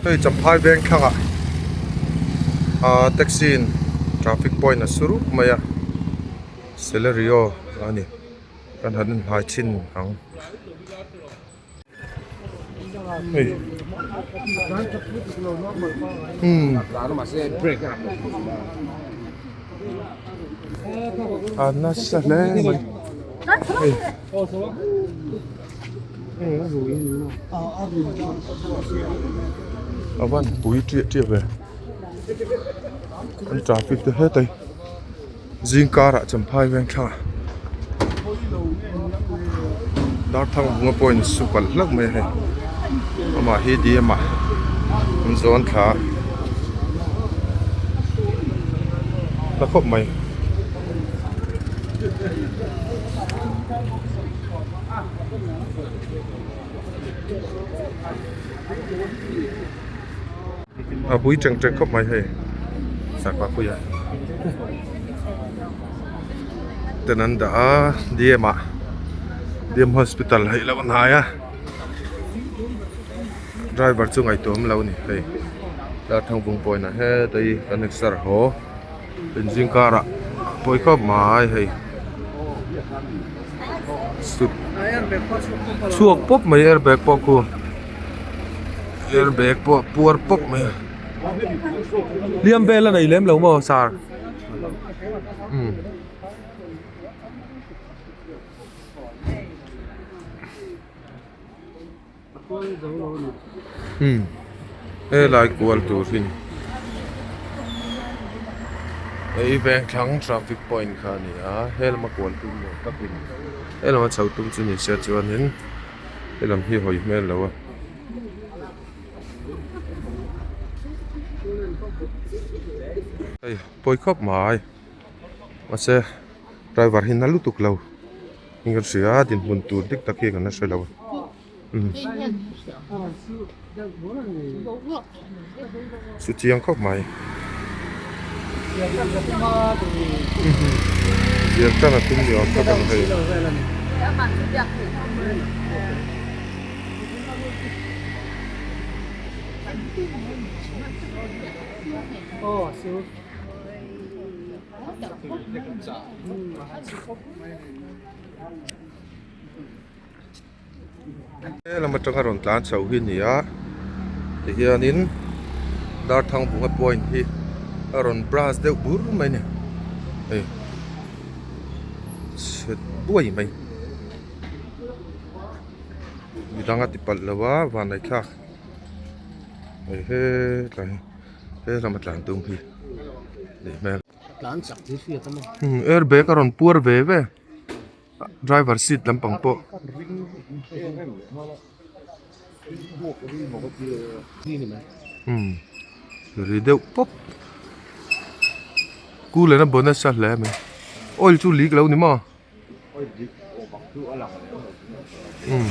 Hei Champhai veng thlangah ahh taxi in traffic point a su rup mai a Celerio a ni kan han inhmai chhin ang. Hei umm a nasa hle mai hei. A van pui ṭiah ṭiah ve an traffic te heta hi zing karah champhai veng thlangah darthlang bunga pawhin su palh hlauh mai a hei amah hi D M ah an zawn thla a la khawp mai. A pui teng teng khawp mai hei sakpa pui a ten an dah a D M ah D M hospital hei loh a hnai a driver chu ngaihtuah awm lo a ni hei darthangvung pawhin a heta hi kan exer haw. Inzing karah pawi khawp mai hei sut chhuak pawp mai airbag pawh khu airbag pawh puar pawp mai hliam vel a nei lem lo maw sir umm. Umm helai kual tur hi hei veng thlang traffic point kha a ni a helama kual tum maw takin helama chho tum chu ni se chuanin helam hi hawi hmel lo a. Hei pawi khawp mai mahse driver hi na lutuk lo. Heng ka hria a dinhmun tur dik tak hi kan la hre lo a umm chu chiang khawp mai zial tan a tum ni awm tak a ni hei. He lam atanga rawn tlan chho hi a ni a tihianin Darthangbunga point hi a rawn brush deuh bur mai a ni hei chhe duai mai midang a ti palh lo a vanlai thlak hei hetlai he lama tlan tum hi nih hmel. Tlan chak hi hriat a maw? Umm airbag a rawn puar ve ve driver seat lampang pawh. Umm ri deuh pawp cooler a bonus a hle mai oil chu leak lo ni maw? Umm.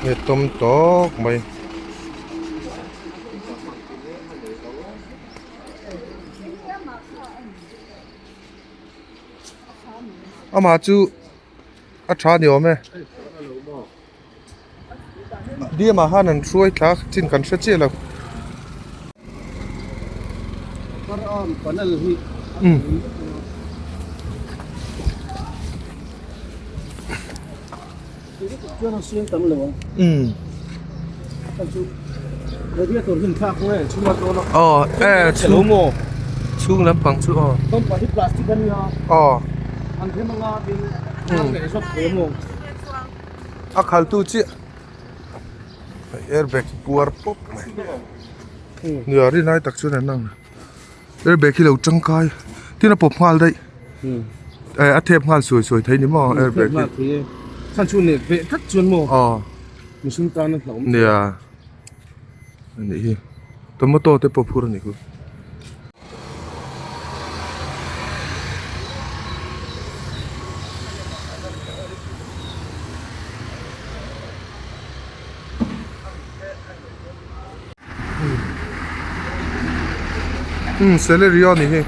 Nge tawm tawk mai. Amah chu a tha ni awm e. Diam ah khan an hruai thla chin kan hre chiah lo. Aw e chhung chhung lampang chu aw aw. A khaltu chiah airbag puar pawp mai nia rin lai tak chuan an ang airbag hi lo tangkai tin a pawp nghal daih eh a thep nghal suai suai thei ni maw airbag hi aw nia anih hi tomato te pawh phur anih khu. Umm celery a ni hi.